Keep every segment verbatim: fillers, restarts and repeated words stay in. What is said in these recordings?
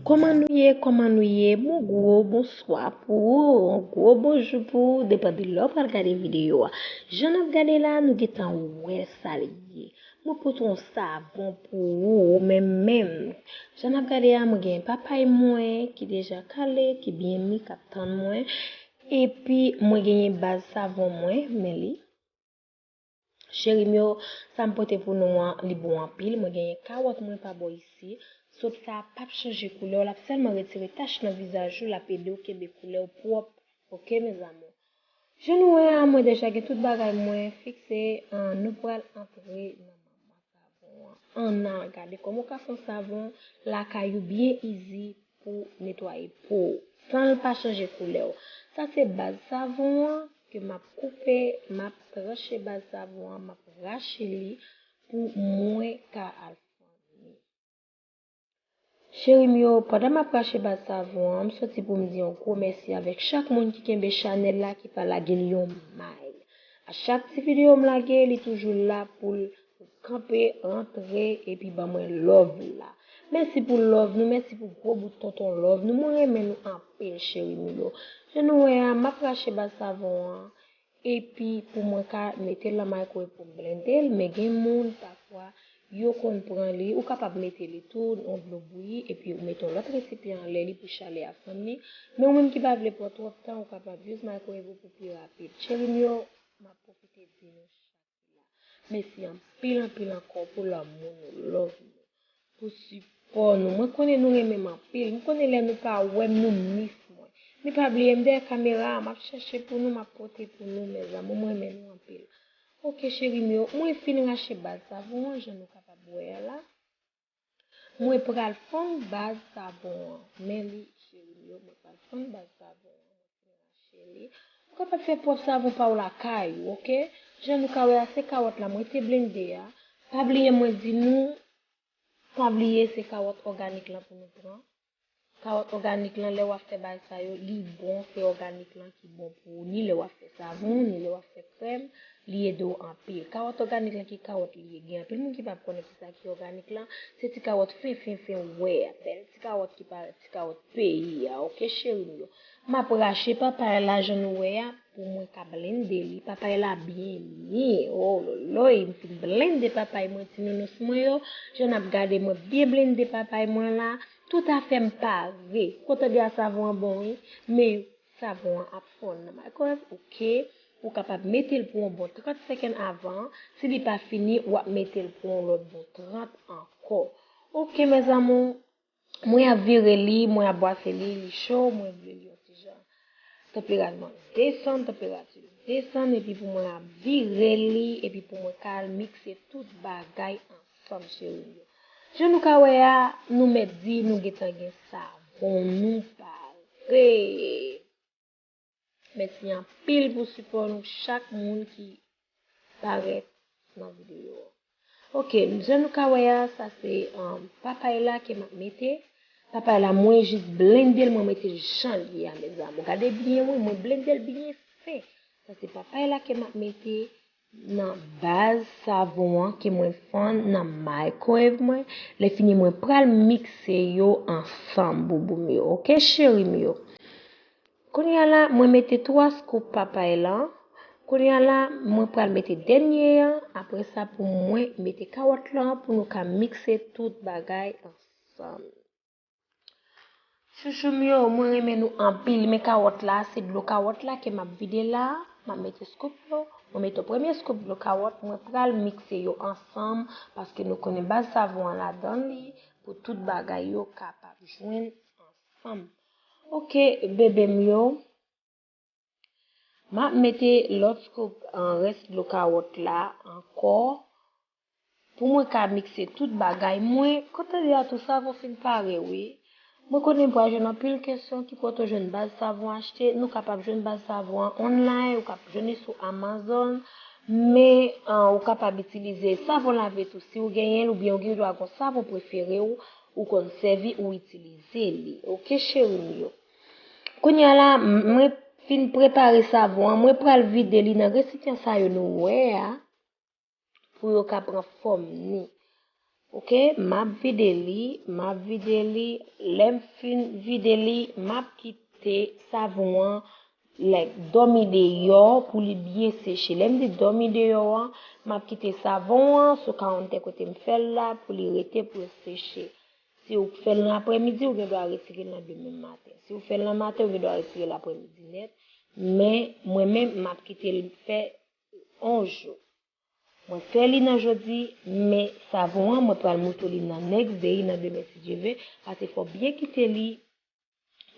Kòman nou ye? Kòman nou ye? Bon gwo bonswa pou ou, gwo bonjou pou ou, depann de lè w pral gade videyo a. Jan n ap gade la, nou gentan wè sa l ye. Mwen pote yon savon pou ou, ou menm menm. Jan n ap gade a, mwen gen papay mwen ki deja kale, ki byen mi, k ap tann mwen. Epi, mwen genyen baz savon mwen, men li. Cheri m yo, sa m pote pou nou an, li bon anpil. Mwen genyen kawòt mwen pa bò isi. Sòp sa a p ap chanje koulè w, l ap sèlman retire tach nan vizaj ou, l ap ede w kenbe koulè w pwòp. Oke, mes amours? Jan nou wè a, mwen deja gen tout bagay mwen fikse, an, nou pral antre nan manman savon an. Ann al gade kòman w ka fè yon savon lakay ou byen izi pou netwaye po w, san l pa chanje koulè w. Sa se baz savon an ke m ap koupe, m ap tranche baz savon an, m ap rache li pou mwen ka al fann li. Cheri m yo, pandan m ap rache baz savon an, m soti pou m di yon gwo mèsi avèk chak moun ki kenbe chanèl la, ki pa lage l yon may. A chak ti videyo m lage, li toujou la pou l kanpe, antre, epi ban mwen love la. Mèsi pou love nou, mèsi pou gwo bout tonton love nou. Mwen renmen nou anpil, cheri m yo. Jan nou wè a, m ap rache baz savon an. Epi pou mwen ka mete l nan microwave pou m blende l, men gen moun pafwa yo konn pran li, ou kapab mete li tou nan dlo bouyi, epi ou mete yon lòt resipyan anlè li pou chalè a fann li. Men ou menm ki pa vle pran twòp tan, ou kapab use microwave ou pou pi rapid. Cheri m yo, m ap pwofite di nou chak la. Mèsi anpil, anpil ankò pou lanmou nou, love nou, pou sipò nou. Mwen konnen nou renmen m anpil. M konnen lè nou pa wè m, nou miss mwen. Men pa bliye, m dèyè kamera a, m ap chèche pou nou, m ap pote pou nou, mes amours. Mwen renmen nou anpil. Oke, cheri m yo, mwen fin rache baz savon an, jan nou kapab wè a la. Mwen pral fann baz savon an. Men li, cheri m yo, mwen pral fann baz savon an. Mwen fin rache li. Ou kapab fè pwòp savon pa w lakay ou, oke? Jan nou ka wè a, se kawòt la mwen te blende a. Pa bliye mwen di nou, pa bliye se kawòt òganik lan pou nou pran. Kawòt òganik lan, lè w ap fè bagay sa yo, li bon, se òganik lan ki bon pou ou, ni lè w ap fè savon, ni lè w ap fè krèm, li ede w anpil. Kawòt òganik lan, ki kawòt li ye? Gen anpil moun ki p ap konnen kisa ki òganik lan, se ti kawòt fen, fen, fen wè a, bèl ti kawòt ki parèt ti kawòt peyi a, oke, cheri m yo? M ap rache papay la, jan nou wè a, pou mwen ka blende li. Papay la byen mi. Oh, loloy, m fin blende papay mwen, ti nounous mwen yo. Jan n ap gade, mwen byen blende papay mwen la. Tout afè m pare. Kote de a savon an bon, wi. Men savon an ap fonn nan microwave, oke. Ou kapab mete l pou yon bon trant segonn avan. Si li pa fini, w ap mete l pou yon lòt bon trant ankò. Oke, mes amours. Mwen ap vire li, mwen ap bwase li, li cho, mwen vle li yon ti jan. Tanperati mwen desann, tanperati l desann, epi pou mwen ap vire li, epi pou mwen ka al mikse tout bagay ansanm, cheri m yo. Jan nou ka wè a, nou mèt di nou gentan gen savon nou pare. Mèsi anpil pou sipò nou, chak moun ki parèt nan videyo a. Oke, jan nou ka wè a, sa se, um, papay la ke m ap mete. Papay la, mwen jis blende l, mwen mete l jan l ye a, mes amours. Gade byen, wi, mwen blende l byen fen. Sa se papay la ke m ap mete nan baz savon an ke mwen fann nan microwave mwen. Lè fini, mwen pral mikse yo ansanm, boubou m yo. Oke, cheri m yo? Kounye a la, mwen mete twa scoop papay lan. Kounye a la, mwen pral mete dènye an. Apre sa, pou mwen mete kawòt lan, pou nou ka mikse tout bagay ansanm. Chouchou m yo, mwen renmen nou anpil. Men kawòt la, se dlo kawòt la ke m ap vide la. M ap mete scoop yo. Mwen mete yon premye scoop dlo kawòt. Mwen pral mikse yo ansanm, paske nou konnen baz savon an ladan li, pou tout bagay yo kapab jwenn ansanm. Oke, bebe m yo. M ap mete lòt scoop, an, rès dlo kawòt la ankò. Pou mwen ka mikse tout bagay mwen. Kote de a tou, savon fin pare, wi. Mwen konnen m pral jwenn anpil kesyon, ki kote w jwenn baz savon achte. Nou kapab jwenn baz savon an online, ou kab jwenn li sou Amazon. Men, an, ou kapab itilize savon lave tou si w genyen l, oubyen ou gen dwa gen yon savon prefere w, ou konn sèvi, ou itilize li. Oke, cheri m yo? Kounye a la, m- mwen fin prepare savon an, mwen pral vide li nan resipyan sa yo nou wè a, pou yo ka pran fòm ni. Oke, m ap vide li, m ap vide li. Lè m fin vide li, m ap kite savon an, like, dòmi deyò pou li byen seche. Lè m di dòmi deyò an, m ap kite savon an sou kawòntè kote m fè l la pou li rete pou l seche. Si w fè l nan aprèmidi, ou gen dwa retire l nan demen maten. Si w fè l nan maten, ou gen dwa retire l aprèmidi nèt. Men, mwen menm, m ap kite l fè yon jou. Mwen fè li nan jodi, men savon an, mwen pral moute li nan next day, nan demen si Dye ve, paske fò w byen kite li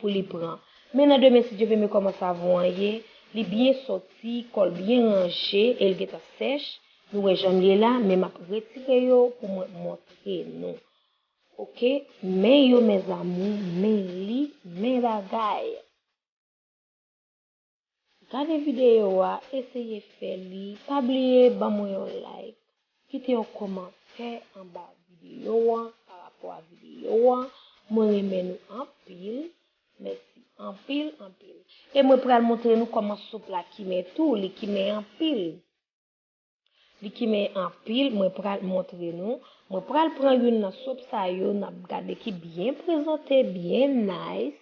pou li pran. Men nan demen si Dye ve, men kòman savon an ye, li byen soti, kò l byen ranje, e l gentan sèch. Nou wè jan l ye la, men m ap retire yo pou mwen montre nou. Oke, men yo, mes amours, men li, men bagay. Gade videyo a, eseye fè li. Pa bliye ban mwen yon like, kite yon kòmantè anba videyo a pa rapò a videyo a. Mwen renmen nou anpil. Mèsi anpil, anpil. E mwen pral montre nou kòman soup la kimen tou, li kimen anpil. Li kimen anpil, mwen pral montre nou. Mwen pral pran youn nan soup sa yo, n ap gade ki byen prezante, byen nice.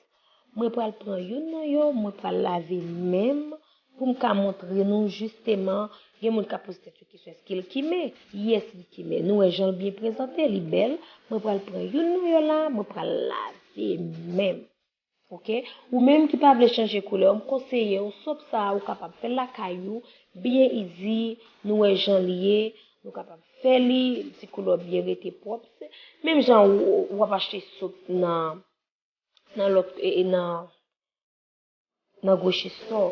Mwen pral pran youn nan yo, mwen pral lave men m pou m ka montre nou jisteman. Gen moun k ap poze tèt yo kesyon, èske l kimen? Yes, li kimen. Nou wè jan l byen prezante, li bèl. Mwen pral pran youn nan yo la, mwen pral lave men m. Oke? Ou menm ki pa vle chanje koulè, m konseye w, soup sa a, ou kapab fè l lakay ou, byen easy, nou wè jan li ye, nou kapab fè li, ti koulè w byen rete pwòp. Se menm jan ou, ou ap achte soup nan, nan lòt, e, e nan, nan gwosistò,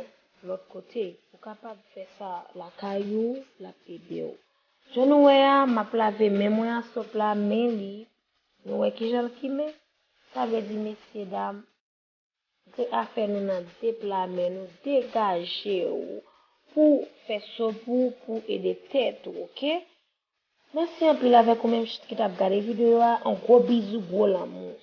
lòt kote. Ou kapab fè sa lakay ou, l ap ede w. Jan nou wè a, m ap lave men mwen a soup la, men li, nou wè kijan l kimen? Sa vle di, mesye dam, se afè nou nan de pla men nou, degaje w pou fè soup ou, pou ede tèt ou, oke? Mèsi anpil avèk ou menm ki t ap gade videyo a, yon gwo bizou, gwo lanmou.